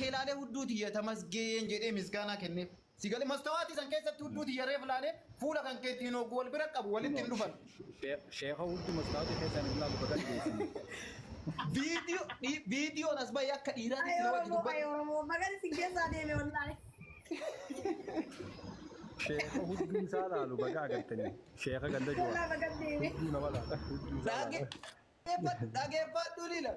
kee laalee hudduu tiyya tamasgeen jedhee misgaanaa kenneef. Si galee mastawaatii san keessatti hudduu tiyya reef laalee fuula kan keetiin hogguu wal bira qabu walitti hin dhufan. Sheekha hudduu mastaawotii keessaan hin laalu bakka dhiyeessine. Viidiyoon as bahee akka dhiiraatti Ay na wajji Oromoo, ay dubbatu. Oromoo, magan isin keessaa deeme wallaahi. Sheekha hudduu isaa laalu baga agartanii. Sheekha ganda Wallaahi jiwa. magan deeme. Hudduu nama laala. Hudduu isaa laala. Dhageeffadhu lila.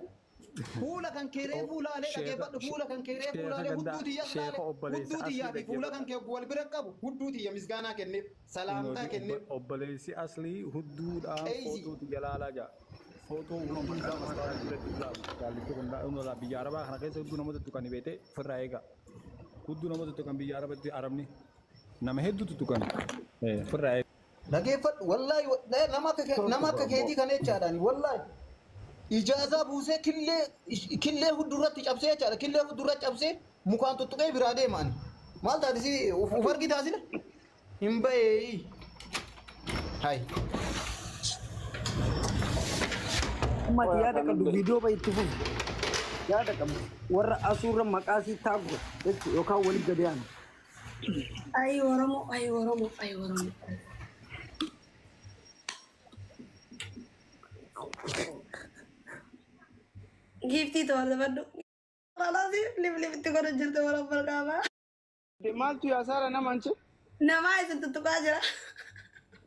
Fuula kan kee reefuu laalee dhageeffadhu fuula kan kee reefuu laalee hudduu tiyya Sheekha laalee obboleessa hudduu tiyyaa fi aslii fuula kan kee wal bira qabu hudduu tiyya misgaanaa kenneef salaamtaa kenneef. Obboleessi aslii hudduudhaan Eeysii. footoo tiyya laalaa jaa. Footoo hudduu isaa mastaawotii biratti ilaalu. Jaallitti kun laa biyya arabaa kana keessa hudduu nama tuttuqanii beetee ofirraa eega. Hudduu nama tuttuqan biyya arabatti arabni nama hedduu tuttuqan ofirraa eega. Dhageeffadhu wallaahi nama akka keetii kana jechaadhaan wallaahi ijaazaa buusee killee killee huddurratti cabsee jechaadha killee huddurratti cabsee mukaan tuttuqee biraa deemaan maal taate si uf argitaa sila hin bahee hay Ummati yaada qabdu viidiyoo bahi itti fufu. Yaada qabdu warra asuurra maqaa sii taagu jechuudha yookaan walitti gadi aanu. Ay Oromoo, ay Oromoo, ay Oromoo. Giiftii tola dabadhu. Alaasi lif lifitti godhu jirtu wala barqaama. Maaltu yaasaara nama anchi? Namaa isin tuttuqaa jira.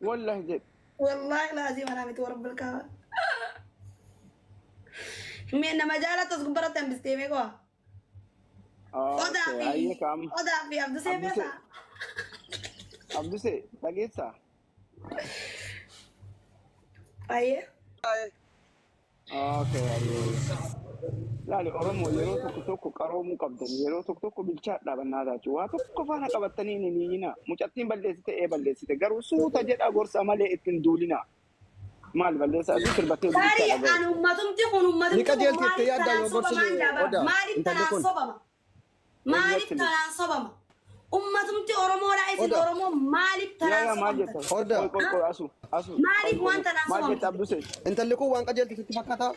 Wallahi jedhe. Wallaahi laazii manaa miti warra barqaama. Mee nama jaalattas gubbaratti hambistee meeqoo? Odaa Okay, fi ayyee kaam. Odaa fi Abdusee Abdusee. beekaa? Abdusee dhageessaa? Ayyee. Okay, ayyee. Laali Oromoo yeroo tokko tokko qaroomuu qabdan yeroo tokko tokko bilchaadhaa bannaa taatu waa tokko faana qabattanii hin hiyyina mucattiin balleessite ee balleessite garuu suuta jedhaa gorsa malee ittiin duulinaa maal balleessaa asii sirbattee Tarii bilchaadha an gahu. ummatumti kun Ni ummatumti kun qajeelti itti maaliif yaaddaa tanaan yoo sobamaan gorsine jaabara? odaa Maaliif intalli tanaan kun. sobama? Maaliif Exactly. tanaan sobama? Ummatumti Oromoodha isin Odaa. Oromoo maaliif Yaa tanaan yaa maal sobamtan? jetta? Odaa. Qoy qoy qoy asu asu qoy Maaliif qoy waan tanaan maal jetta sobamtan? Abdusee? Intalli kun waan qajeelti sitti fakkaata.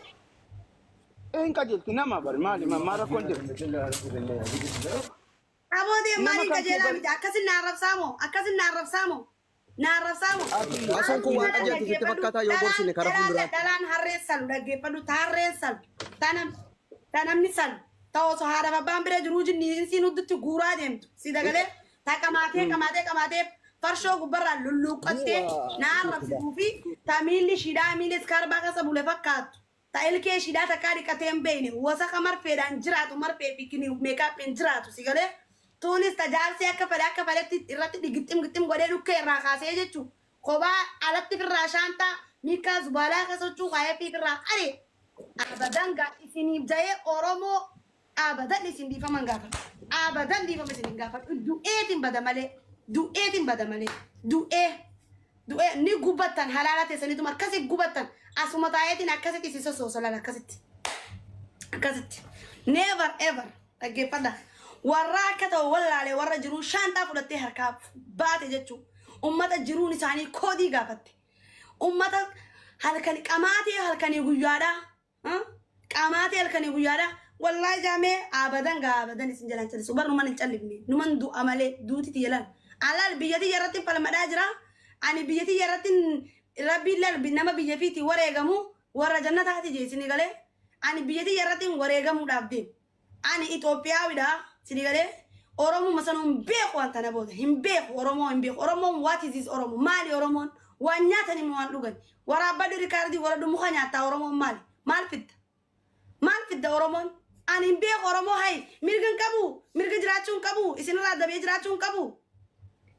Ee hin qajeelti nama bari maali maal rakkoon jiru? Abootee Nama maaliin kan kee qajeelaa bari miti? Akkasin na arrabsaamoo? Akkasin na arrabsaamoo? Na arrabsaamoo? asii Asuun kun Maaliif waan kana qajeelti sitti dhaggeeffadhu? fakkaata yoo Dhalaan gorsine karaa dhalaan fuulduraatti. dhalaan harreen salu dhaggeeffadhu. Taarreen salu. Tanam tanamni salu. Ta osoo haadha abbaan bira jiruu jinniinsiin huddutti guuraa deemtu. Si dagalee ta qamaatee qamaatee qamaatee farshoo gubbarraa lulluuqqattee na arrabsituu fi ta miilli shidhaa miilli iskaarbaa keessa bule fakkaattu. Ta ilkee shidhaa takkaa dhiqatee hin beekne wasaka marfeedhaan jiraatu marfee fi kini meekaappiin jiraatu si galee. Tuunis tajaajilsi akka fedhe akka fedhetti irratti dhigixxim gixxim godhee dhukkee irraa kaasee jechuun kophaa alatti firraa shaantaa miikaa zubaalaa keessa huccuu kaayee fi firraa are abadan gaa isiniif ja'ee Oromoo abadan isin dhiifaman gaafadhu abadan dhiifama isin hin gaafadhu du'eetiin bada malee du'eetiin bada malee du'ee du'ee ni gubattan halaala teessanituma akkasi gubattan asuma taa'eetiin akkasitti isin sossoosalan akkasitti. Akkasitti never ever dhaggeeffadha warra akka ta'u wallaalee warra jiruu shaantaa fudhattee harkaa baate jechuun ummata jiruun isaanii koodii gaafatte ummata halkan qamaatee halkanii guyyaadhaa qamaatee halkanii guyyaadhaa wallaahi jaamee abadan gaa abadan isin jalaan callisu bar numan hin callifne numan du'a malee duuti tiyya laal alaal biyya tiyya irratti falmadhaa jira ani biyya tiyya irratti rabbiin laal nama biyya fiiti wareegamu warra jannataati jeesini galee ani biyya tiyya irratti wareegamuudhaaf deemu. Ani Itoophiyaawidha sini galee Oromuma sana hin beeku waan tana booda hin beeku Oromoo hin beeku Oromoon what is this Oromo maali Oromoon waan nyaatan immoo waan dhugan waraabbadhu rikaardii waradhu muka nyaattaa Oromoon maali maal fidda maal fidda Oromoon ani hin beeku Oromoo hayi mirga hin qabu mirga jiraachuu hin qabu isinirraa dabee jiraachuu hin qabu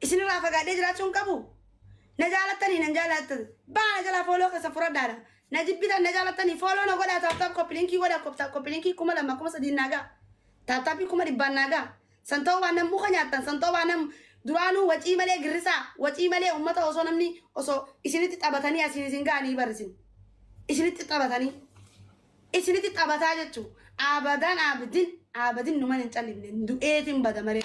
isinirraa fagaadhee jiraachuu hin qabu na jaalattanii nan jaalattan baana jalaa fooloo keessa fudhadhaadha na jibbitan na jaalattanii fooloo na godhaa taaptaap koppilinkii godhaa taap koppilinkii 2000 3000 naagaa taaptaappii 100,000 naagaa san ta'uu waan nam muka nyaattan san ta'uu waan nam duraanuu wacii malee girrisaa wacii malee ummata osoo namni osoo isinitti taphatanii asiin isin ga'anii barrisin isinitti taphatanii isinitti taphataa jechuu abadan abdin abadin numan hin callifne du'eetiin bada malee.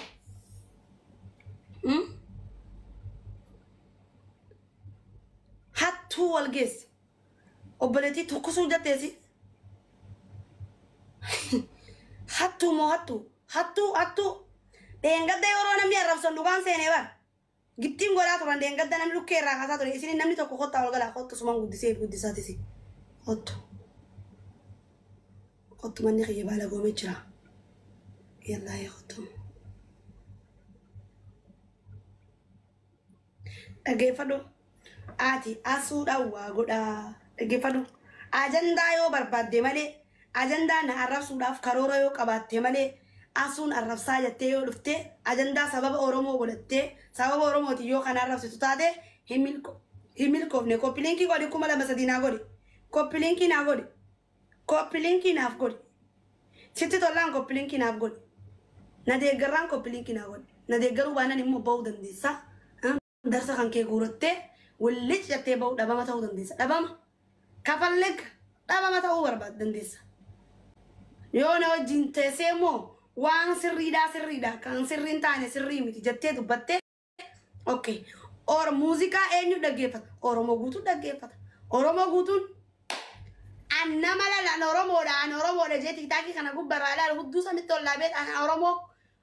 Hattuu wal geessa. Obboleettii tokkosuu jetteesi. Hattuu moo hattuu? Hattuu hattuu. Dheengadda yeroo namni arrabsan dhugaan seenee bara. Gittiin godhaa turan dheengadda namni dhukkee irraa kaasaa ture. Isin namni tokko kottaa ol galaa kottu suman guddisee guddisaatis. Kottu. Kottu manni kiyya baala goomee jira. Yallaa yaa kottu. Dhaggeeffadhu. Ati asuudhaan waa godhaa. Dhaggeeffadhu. Ajandaa yoo barbaadde malee ajandaa na arrabsuudhaaf karoora yoo qabaatte malee asuun arrabsaa jettee yoo dhufte ajandaa sababa Oromoo godhattee sababa Oromootiin yoo kana arrabsitu taate hin milkoofne. Koppiliinkii godhi 2003 naa godhi. Koppiliinkii naa godhi. Koppiliinkii naaf godhi. Sitti tollaan koppiliinkii naaf godhi. Na deeggarraan koppiliinkii naa godhi. Na deeggaruu baanaan immoo ba'uu dandeessa. Darsa kan kee guurattee wallichi jettee ba'uu dhabama ta'uu dandeessa. Dhabama. Kafalleeg dhabama ta'uu barbaadu dandeessa. Yoo na wajjin teessee immoo waan sirriidhaa sirriidha kan sirriin taane sirrii miti jettee dubbattee okay. Or muuziqaa eenyu dhaggeeffata? Oromoo guutuun dhaggeeffata. Oromoo guutuun an nama lalaan Oromoodha an Oromoodha jee tiktaakii kana gubbarraa ilaalu hudduu samitti ol dhaabee an Oromoo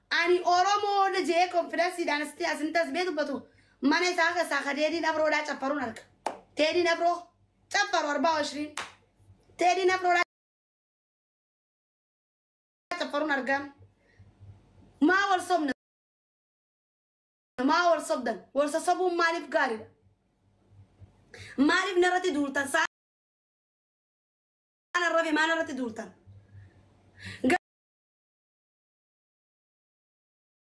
ani Oromoodha jee konfidensiidhaan asitti asintti as bee dubbatu mana isaa keessaa ka Teediin Afroodhaa caffaruun arga. Teediin Afroo caffaru 24 Teediin Afroodhaa caffaruun argaa. Maa wal sobna? Maa wal sobdan? Wal sossobuun maaliif gaariidha? Maaliif narratti duultan? Saan arrabe maa narratti duultan?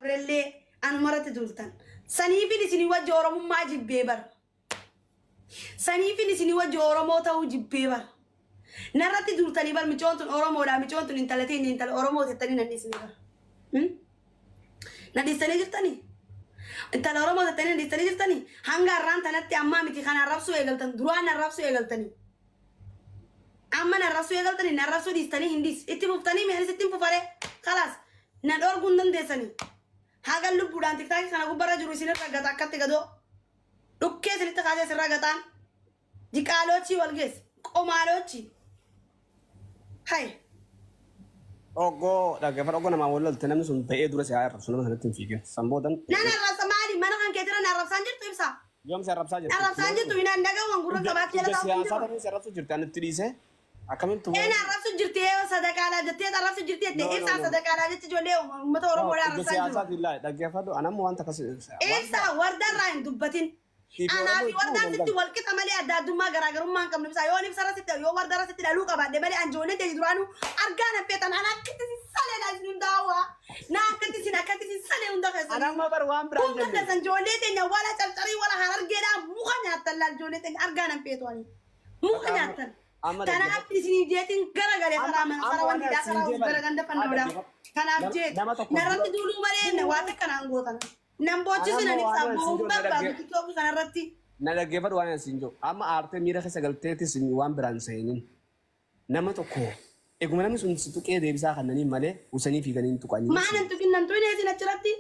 Gabrellee anumarratti duultan. Saniifin isinii wajji Oromummaa jibbee bara. Saniifin isinii wajji Oromoo ta'uu jibbee bara. Narratti duultanii bar micoon tun Oromoodha micoon tun intala teenya intala Oromoo tettanii nan dhiisanii bara. Na dhiistanii jirtanii? Intala Oromoo tettanii na dhiistanii jirtanii? Hanga har'aan tanatti ammaa miti kan arrabsuu eegaltan duraan arrabsuu eegaltanii. Amma na arrabsuu eegaltanii na arrabsuu dhiistanii hin dhiis. Itti fuftanii mi'aanis itti fufaree kalaas na dhorkuu hin dandeessanii. Haga lubbuudhaan tiktaakii kana gubbarra jiru isinirra gata akkatti gadoo dhukkee isinitti kaasee isirra gataan diqaalochii wal geesse qomaalochii. Hai. Oggoo dhaggeeffadhu oggoo namaa wal lolte namni sun ba'ee dura si haa arrabsu nama sanatti hin fiigin. San boodan. Nan arrabsa maali mana kan keetira na arrabsaan jirtu ibsa. Yoom si arrabsaa jirtu? Arrabsaan jirtu hinaan dhagahuun gurra qabaatti jala Ija taa'u hin siyaasaa jiru. tamiin si arrabsu jirti ani itti dhiisee akkamitti Een arrabsu jirti yoo sadaqaadhaa jettee arrabsu jirti jettee No, no, ibsaan no. sadaqaadhaa jetti ijoollee uummata Oromoodhaa Ija arrabsaan jiru. siyaasaatiin ilaali dhaggeeffadhu anammoo wanta akkas. Ibsa wardarraa hin dubbatin. Anaa fi wardaan sitti wal qixa malee adda addummaa garaagarummaa hin qabnu ibsa yoo ibsa sitti yoo wardarra sitti dhaluu qabaadhe malee anjoolee ta'e duraanuu argaa na feetan ana akkatti si salee dha isin hundaa'uwa na akkatti isin akkatti si salee hunda keessan. Anammoo bar waan biraan Hunda jenne. keessan ijoollee teenya wala carcarii wala harargeedhaa muka nyaattan laal ijoollee teenya argaa na feetu ani muka nyaattan. Amma Kanaaf isin jeetiin garagalee karaa mana karaa Amma wanti waan karaa isin gara ganda fannoodha. Kanaaf jeet Nama tokko narratti duuluu malee waa takka naan gootan. Nan boochisina Anammoo ibsaa waan isin bu'uun jiru barbaadu tiktookii kanarratti. Na dhaggeeffadhu waan isin jiru. Amma aartee miira keessa galteetis waan biraan seenin. Nama tokko eeguma namni sun si tuqee deebisaa kannaniin malee usanii fiiganii hin tuqanii. Maa nan tuqin nan tuqin isin achirratti.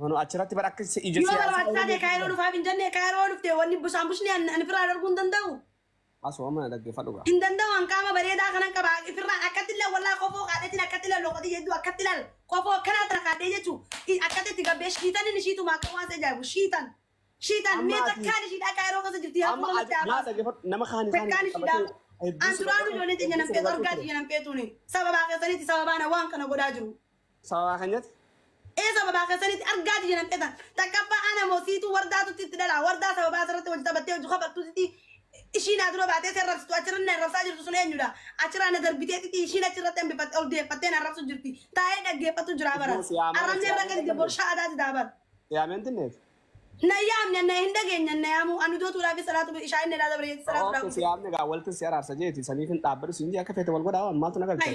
Hono achirratti bara akka ija Yoo barbaachisaa ta'e kaayiroo dhufaaf hin jenne kaayiroo dhufte wanni busaan bushni ani firaan arguu hin danda'u. Asuma mana dhaggeeffadhu gaa. Hin danda'u an qaama bareedaa kanan qaba ifirraan akkatti illee wallaa qofoo kaadheetiin akkatti illee loqotii jechuun akkatti illee qofoo akkanaa tana kaadhee jechuun akkatti itti gabbee shiitan inni shiituma akka waan isa ajaa'ibu shiitan shiitan mee takkaan ishiidhaa kaayiroo keessa jirti yaa Amma fuula maa dhaggeeffadhu nama kaan isaan Takkaan ishiidhaa. An duraanuu ijoollee teenya nan feetu argaa teenya nan feetuuni. Sababaa keessanitti sababaa na waan kana godhaa jiru. Sababaa keenyatti Ee sababaa keessanitti argaa teenya nan feetan. Takkaffaa ana moosiituu wardaatutti itti dhala. Wardaa sababaa asirratti hojii taphattee hojii kafaltuutti ishiin adura baatee si arrabsitu achirra na arrabsaa jirtu sun eenyudha? Achirra na darbiteetti ishiin achirratti hambifatte ol deeffattee na arrabsu jirti. Taa'ee dhaggeeffatu jira bara. Arrabni irra gadi borshaa adaati daabara. Siyaameen tinneet. Na yaamne na hin dhageenye na yaamu ani dootuudhaaf salaatu ishaa inni dhaa dabareetti salaatuudhaaf. Oke siyaamne gaa walti si araarsa jeeti saniif hin dhaabbadhu siin jee akka feete wal godhaa waan maaltu na galche.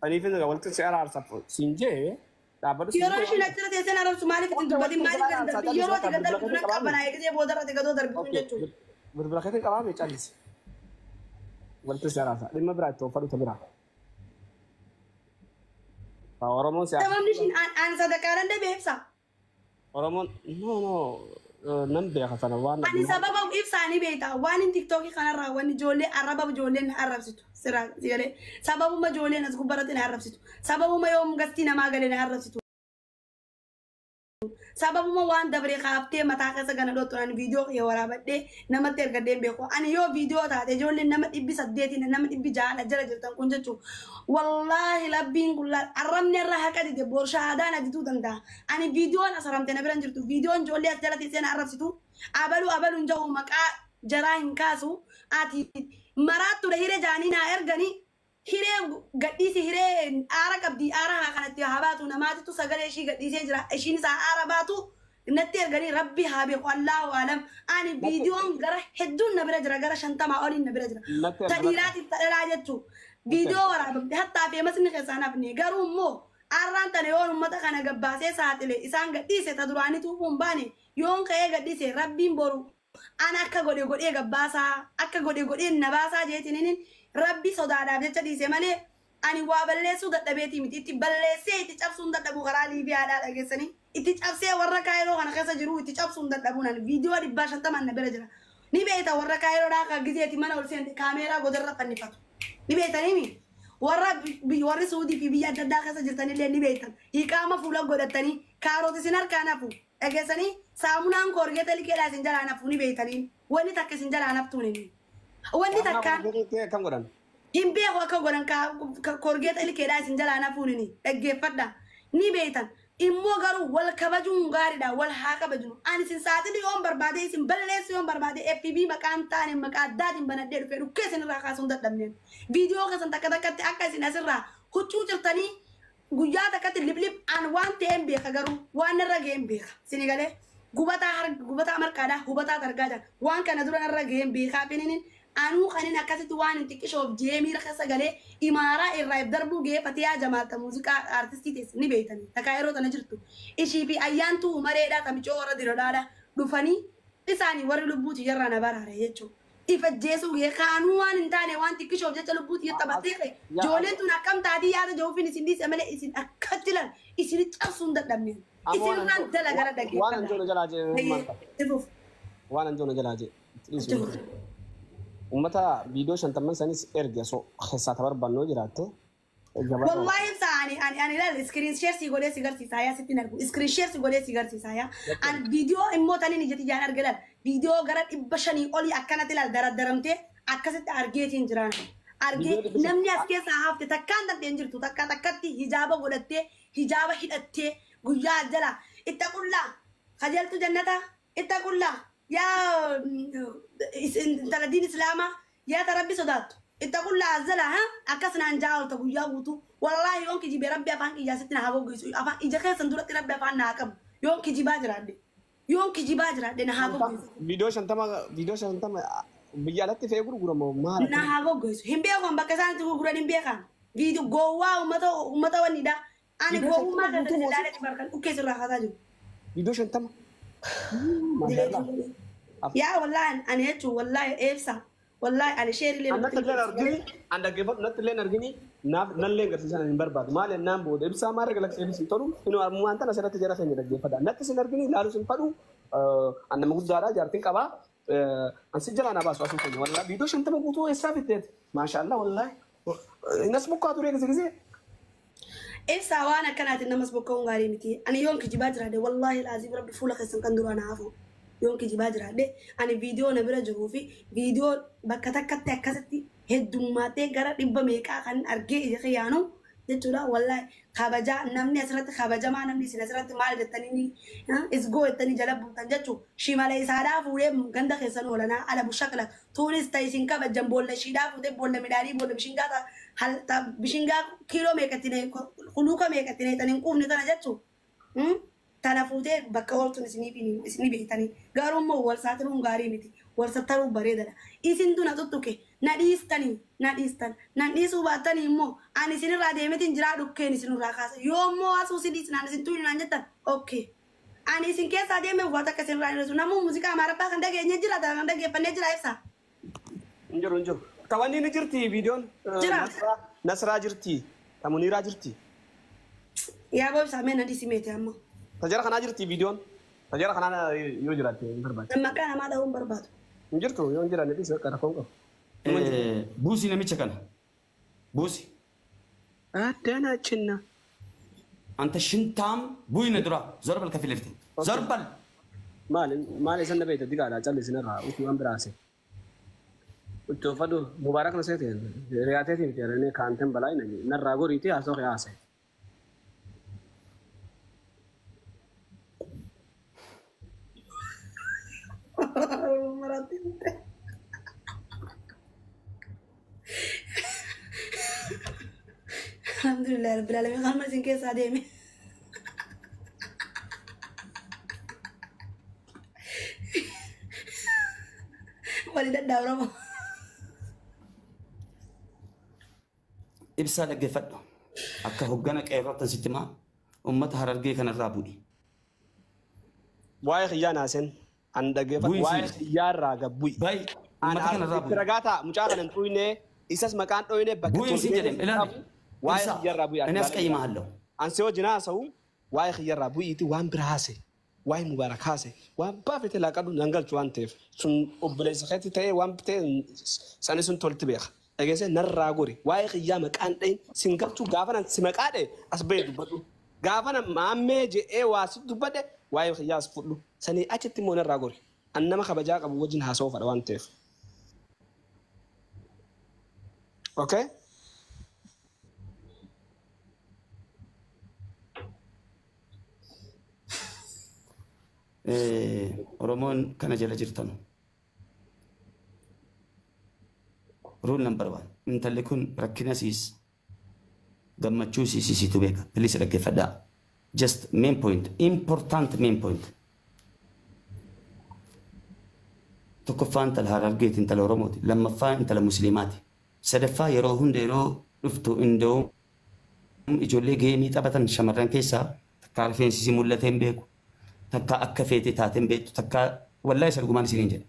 Saniif hin gaa walti si araarsa siin jee dhaabbadhu siin Yeroo ishiin achirra teessee na arrabsu maaliif ittiin dubbatin maaliif gadi darbi yeroo itti gad darbitu nan qabbanaa eegisee boodarra itti gadoo darbitu jechuudha. Bilbila keetiin qabaa mee callisi. Walti si araarsa dhimma biraa itti oofadhu ta biraa. Oromoon siyaasa. Sababni ishiin aan sadaqaadhaan dhabe ibsa. Oromoon no no nan beeka sana waan. Ani sababa Ibsaanii beektaa waan hin tiktookii kanarraa wanni ijoollee arraba ijoolleen na arrabsitu sirraa si galee sababuma ijoolleen as gubbaratti na arrabsitu sababuma yoom gastii namaa galee na arrabsitu sababuma waan dabree kaaftee mataa keessa gana dhoottu ani viidiyoo kiyya waraabadhee namatti ergadhee hin beeku. Ani yoo viidiyoo taate ijoolleen nama 800 nama 600 jala jirtan kun jechuun wallaahi labbiin kun laal arrabni irra haqa dide boor shahaadaan adituu danda'a. Ani viidiyoon as haramte na bira hin jirtu viidiyoon ijoollee as jala teessee na arrabsitu abaluu abaluu hin jahu maqaa jaraa hin kaasu ati maraattuudha hiree jaanii naa erganii hiree gadhiisi hiree aara qabdi aara haa kanatti haa baatu namaatitu sagalee ishii gadhiisee jira ishiin isaa aara baatu natti erganii rabbi haa beeku allahu alam. Ani viidiyoon gara hedduun na bira jira gara 50 oliin na bira jira Natti ta erga. dhiiraatiif ta dhalaa jechuu viidiyoo waraabamte hattaa feemasni keessaa nafne garuu immoo arraan tana yoon ummata kana gabbaasee saaxile isaan gadhiise ta duraanii tuufuu hin baane yoon ka'ee gadhiise rabbiin boru ana akka godhe godhee gabbaasaa akka godhe godhee na baasaa jeetiniin rabbi sodaadhaaf jecha dhiise malee ani waa balleessuu dadhabeetii miti itti balleessee itti cabsuun dadhabu karaa Liibiyaadhaa dhageessanii itti cabsee warra Kaayiroo kana keessa jiru itti cabsuun dadhabuun ani viidiyoo 150 na bira jira ni beekta warra Kaayiroodhaa akka gizeeti mana ol seente kaameeraa godarra fannifatu ni beektanii warra warri Suudii fi biyya adda addaa keessa jirtanillee ni beektan hiiqaama fuula godhatanii kaarooti isin harkaa nafu dhageessanii saamunaan koorgeeta liqeedhaa isin jalaa nafu ni beektanii wanni takka isin jalaa naftuun inni wanni takkaan Akkam godhan? hin beeku akka godhan koorgeeta ilkeedhaa isin jalaa nafuun inni dhaggeeffadha ni beektan immoo garuu wal kabajuun gaariidha wal haa kabajnu ani isin saaxilii yoon barbaade isin balleessu yoon barbaade FB maqaan taane maqaa addaatiin banadhee dhufee dhukkee isin irraa kaasuun dadhabneen viidiyoo keessan takka takkatti akka isin asirraa huccuu cirtanii guyyaa takkatti liblib an waan ta'een beeka garuu waan narra ga'een beeka sini galee gubataa gubataa marqaadhaa hubataa targaa jira waan kana dura narra ga'een beekaa fininin anuu kanin akkasitti waan hin xiqqishoof jee miira keessa galee imaaraa irraa if darbuu ga'ee Fatiyaa Jamaalta muuziqaa aartistii teesse ni beektanii takkaa yeroo tana jirtu ishii fi ayyaantuu umareedhaa tamicoo warra dirodhaadha dhufanii isaanii warri lubbuuti jarraa na baraare jechuudha. Ifajjeesuu ga'ee kaanuu waan hin taane waan xiqqishoof jecha lubbuuti taphattee ta'e ijoolleen tun akkam taatii yaada jahuufin isin dhiise malee isin akkatti lan isin cabsuu hin dadhabneen. Amma Isin irraan dalagara waan anjoona jalaa jee maal qaba? dhaggeeffadha. Waan anjoona jalaa jee. Uummata viidiyoo 50 sanis erge osoo keessaa barbannoo jiraatte. Wallahi ibsa ani ani ani ilaali screen share si godhee si garsiisa yaa sitti hin argu screen share si godhee si garsiisa yaa an viidiyoo immoo taniin ijatti jaan arge ilaal viidiyoo gara 500 olii akkanatti ilaal daraddaramtee akkasitti argeetiin jiraan argee namni as keessaa hafte takkaan tantee hin jirtu takka takkatti hijaaba godhattee hijaaba hidhattee guyyaa jala itta qullaa kajeeltu jannata itta qullaa yaa intala diin islaamaa yaa ta rabbi sodaattu itta qullaa azala ha akkas naan jaa oolta guyyaa guutuu wallaahi yoon kijibee rabbi afaan kiyyaa sitti na haa goggoisu afaan ija keessan duratti rabbi afaan na haa qabu yoon kijibaa jiraadhe yoon kijibaa jiraadhe na haa goggoisu Viidiyoo 50 viidiyoo 50 biyya alatti fe'ee gurguramu maal? Na haa goggoisu hin beekan bakka isaan itti gurguran hin beekan viidiyoo gowwaa uummata uummata wannidha ani Viidiyoo gowwummaa 50 keessatti guutuu ilaalee barkan dhukkee sirraa kaasaa jiru. Viidiyoo 50. Yaa wallaahi ani jechuun wallaahi eebsa wallaahi ani sheerillee Annatti illee argini, an dhaggeeffadhu natti illee argini, naaf nallee agarsiisan hin barbaadu. Maal jennaan booda ibsaa maarra galaksee ibsi tolu, inni waan tana asirratti jara keenya dhaggeeffadha. Natti isin argini, ilaalus hin fadhu, an nama guddaadha, jaartiin qabaa. An si jalaa na baasu asuu keenya. Wallaahi viidiyoo 50 guutuu eessaa fiddeet? Maashaallah wallaahi. Innas mukkaa turee gise gisee. Ibsaa waan akkanaatiin namas bokka'uun gaarii miti. Ani yoon kijibaa jiraadhe wallaahi laazim rabbi fuula keessan kan duraa na hafu. Yoon kijibaa jiraadhe ani viidiyoo na bira jiruu fi viidiyoo bakka takkatti akkasitti heddummaatee gara dhibba meeqaa kan argee ija kiyyaanu jechuudha. Wallaahi kabajaa namni asirratti kabajamaa namni isin asirratti maal jettanii isgoo jettanii jala buutan jechuun shimala isaadhaa fuudhee ganda keessan oolanaa ala bushakla tuunis ta'e isin kabajan boolla ishiidhaa fuudhee boolla midhaanii boolla bishingaa bishingaa kiiloo meeqatti huluuka meeqatti neexan hin quufne tana jechuun tana fuutee bakka ooltun isinii beektanii garuu immoo wal saaxiluun gaarii miti wal sattaruun bareedadha isin tuna tuttuke na dhiistanii na dhiistan na dhiisuu baattanii immoo ani isinirraa deemetiin jiraa dhukkeen isinirraa kaasa yoo immoo asuu isin dhiisnaan isin tuulinaan jettan okay ani isin keessaa deemee waan takka isinirraa hin dhiisu namuu muuziqaa amaaraffaa kan dhageenye jira kan dhaggeeffannee jira ibsa. Hin jiru hin jiru. Tawanni ni jirti viidiyoon. Jira. Nasraa jirti. Tamuniiraa jirti. Yaa boobsaa mee na dhiisi meeti amma. Tajara kanaa jirti viidiyoon. Tajara kanaa yoo jiraatte hin barbaadu. Maqaa namaa dha'uun barbaadu. Hin jirtu yoo hin jiraanne dhiisee akka rakkoon qabu. Buusi namicha kana. Buusi. Addana cinna. Anta shintaam bu'ina dura zorbal ka filifte. Zorbal. Maali maali isan na beekte digaadhaa callisinarraa utuu waan biraase. Itti uffadhu mubaarak na seete riyaateetiin jedhanii kaanteen balaa narraa goriitii haasoo haase. Alhamdulillah rabbil alamin qalma isin keessaa deeme. Wali dadhaabama. Ibsaa dhaggeeffadhu. Akka hoggana qeerrootan sitti himaa uummata harargee kanarraa bu'i. Waa'ee xiyyaa naasen an dhaggeeffadhu waa'ee xiyyaarraa gad bu'i. Bayi uummata kanarraa bu'i. Ragaa ta'a mucaa kana hin xuyne isas maqaan dhoyne bakka Bu'i siin jedhem ilaali. Waa'ee xiyyaarraa bu'i. Inni as qayyima halloo. An si wajjin haasa'u waa'ee xiyyaarraa bu'iiti waan bira haase waa'ee mubaarak haase waan baafete laaqadhu nan galchu waan ta'eef sun obboleessa keetti ta'ee waan ta'e sani sun tolti beeka. Dhageessee narraa gori waa'ee xiyyaa maqaan dhayin sin galchuu gaafa nan si maqaa dhaye as bahee dubbadhu. Gaafa nan maammee je'ee waa si dubbadhe waa'ee xiyyaa as fudhu sanii achitti immoo narraa gori. An nama kabajaa qabu wajjin haasa'uu fadha waan ta'eef. Okay? Oromoon kana jala jirtanu. Rule number 1. Intalli kun rakkina siis gammachuu siis isiitu beeka. Please dhaggeeffadhaa. Just main point. Important main point. Tokkoffaa intala Harargeeti intala Oromooti. Lammaffaa intala Musliimaati. Sadaffaa yeroo hunda yeroo dhuftu indoo ijoollee geemii taphatan shamarran keessaa takka rifeensi isii mul'atee hin beeku. Takka akka feete taatee hin beektu. Takka wallaahi isa dhugumaan isiniin jedha.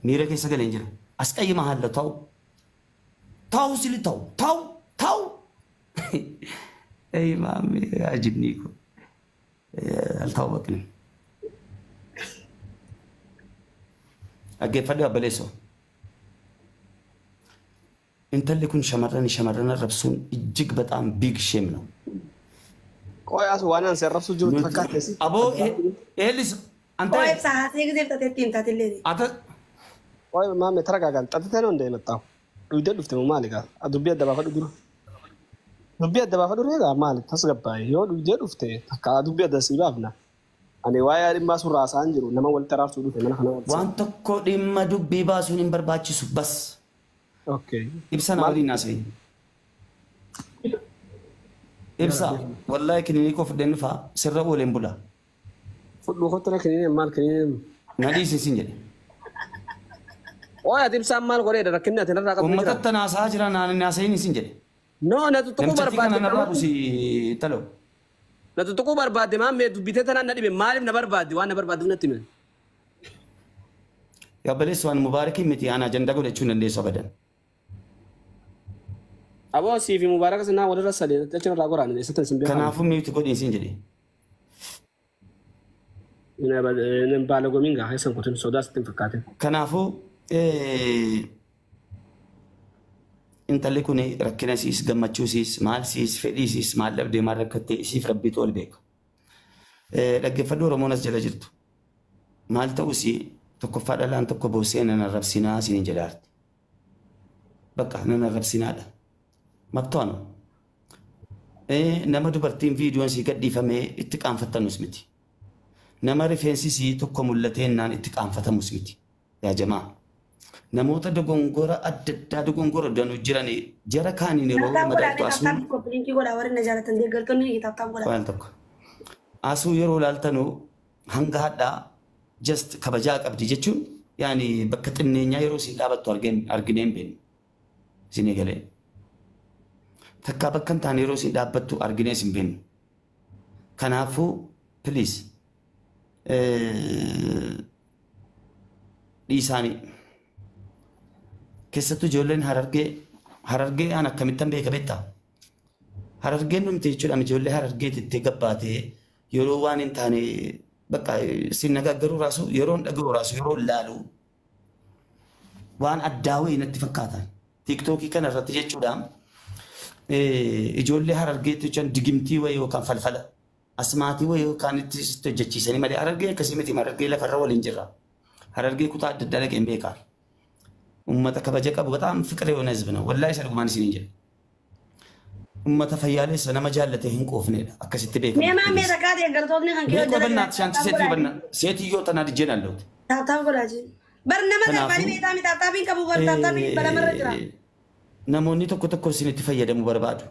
Miira keessa galee hin jira. As qayyima haalla ta'u. Ta'u sili ta'u. Ta'u. Ta'u. Ei maami ajibnii ko. Altaawwaqni. Dhaggeeffadhu abbaleessoo. Intalli kun shamarran shamarran arrabsuun ijjig በጣም ቢግ ሼም ነው። Qoy as waan an arrabsuu jiru fakkaate. Aboo eelis አንተ Qoy ibsaa haasee gisee fixateetti himtaatillee. ata Qoy maame ተረጋጋን xaxitee ነው እንደ የመጣው dhugdee dhufte moo maali gaa dubbii adda baafadhu dura. Dubbii adda baafadhu reegaa maali tasgabbaa'e yoo dhugdee dhufte takka dubbii adda sii baafna. Ani waa'ee dhimmaa surraa isaan jiru nama walitti araarsuu dhufe mana kana walitti. waan tokko dhimma dubbii baasuun hin barbaachisu bas. Okay. Ibsa na waliin haasa'e. Ibsa wallaahi kilinikoo fudheen dhufaa sirra ooleen bula. Fudhu kottu kiniin maal kiniin. Na dhiisi siin jedhe. Qoy ati ibsaan maal godheedha rakkinni ati narraa qabdu jira. Uummata tanaasaa jira naan haasa'in siin jedhe. No na tuttuquu Namichatti kana barbaadde. narraa busi taloo. Na tuttuquu barbaadde maammee dubbitee tanaan na dhibe maaliif na barbaadde waan na barbaadduuf natti hime. Yabbaleessu waan mubaarakiin miti aan ajandaa godhachuu hin dandeessu abadan. Aboo sii fi mubaaraka sinaa walirra sadee jechuun irraa goraan eessatti sin beekamu. Kanaafuu miiti godhin siin jedhe. Baala gomiin gaa keessan kutin sodaa sitti hin fakkaatin. Kanaafuu intalli kun rakkina siis gammachuu siis maal siis fedhii siis maal dhabdee maal rakkattee isiif rabbiitu ol beeka. Dhaggeeffadhu Oromoon as jala jirtu. Maal ta'us tokkoffaa dhalaan tokko boossee nan arrabsinaa isiniin jedhaarti. Bakka nan arrabsinaadha. Mabtoon nama dubartiin viidiyoon sii gadhiifamee itti qaanfattanus miti. Nama rifeensi sii tokko mul'ateennaan itti qaanfatamus miti. Yaa jamaa. Namoota dogongora adda addaa dogongora danuu jiran jara kaaniin yeroo Taaptaap godhaa madaaltu asuu taaptaap koppiliinkii godhaa warri na jaalatan deeggartoonni taaptaap godhaa. waan tokko. Asuu yeroo ilaaltanu hanga hadhaa just kabajaa qabdi jechuun yaani bakka xinneenyaa yeroo isin dhaabattu arginee hin beeknu. Isin eegalee. Takkaa bakka hin taane yeroo isin dhaabbattu arginee hin beeknu. Kanaafuu please dhiisaanii. Keessattuu ijoolleen harargee harargee aan akkamittan beeka beektaa? Harargeen dhumte jechuudha ijoollee harargee itti gabbaatee yeroo waan hin taane bakka sin nagaaggaruu raasu yeroo hin dhaga'u raasu yeroo hin laalu Waan addaa wayii natti fakkaatan. Tiiktookii kana irratti jechuudha. Ijoollee Harargeetti jechaan digimtii wayii yookaan falfala asmaatii wayii yookaan itti hojjechiisanii malee Harargee akkasii miti. Harargee lafarra waliin jirra. Harargee kutaa adda addaa dhaqeen beekaa. Uummata kabaja qabu በጣም ፍቅር የሆነ ህዝብ ነው። ወላሂ isa dhugumaan isiniin jedha. Uummata fayyaaleessa nama jaallatee hin qoofnedha. Akkasitti beekama. Mee maamee takkaa deeggartoonni kan kee Beekoo በእናትሽ አንቺ ሴትዮ ሴትዮ ተናድጄ ነው ያለሁት። Tap tap godhaa jiru. Bar nama darbanii beektaa mi tap tapiin qabu bar tap tapiin balamarra jira. Namoonni tokko tokko isinitti fayyadamuu barbaadu.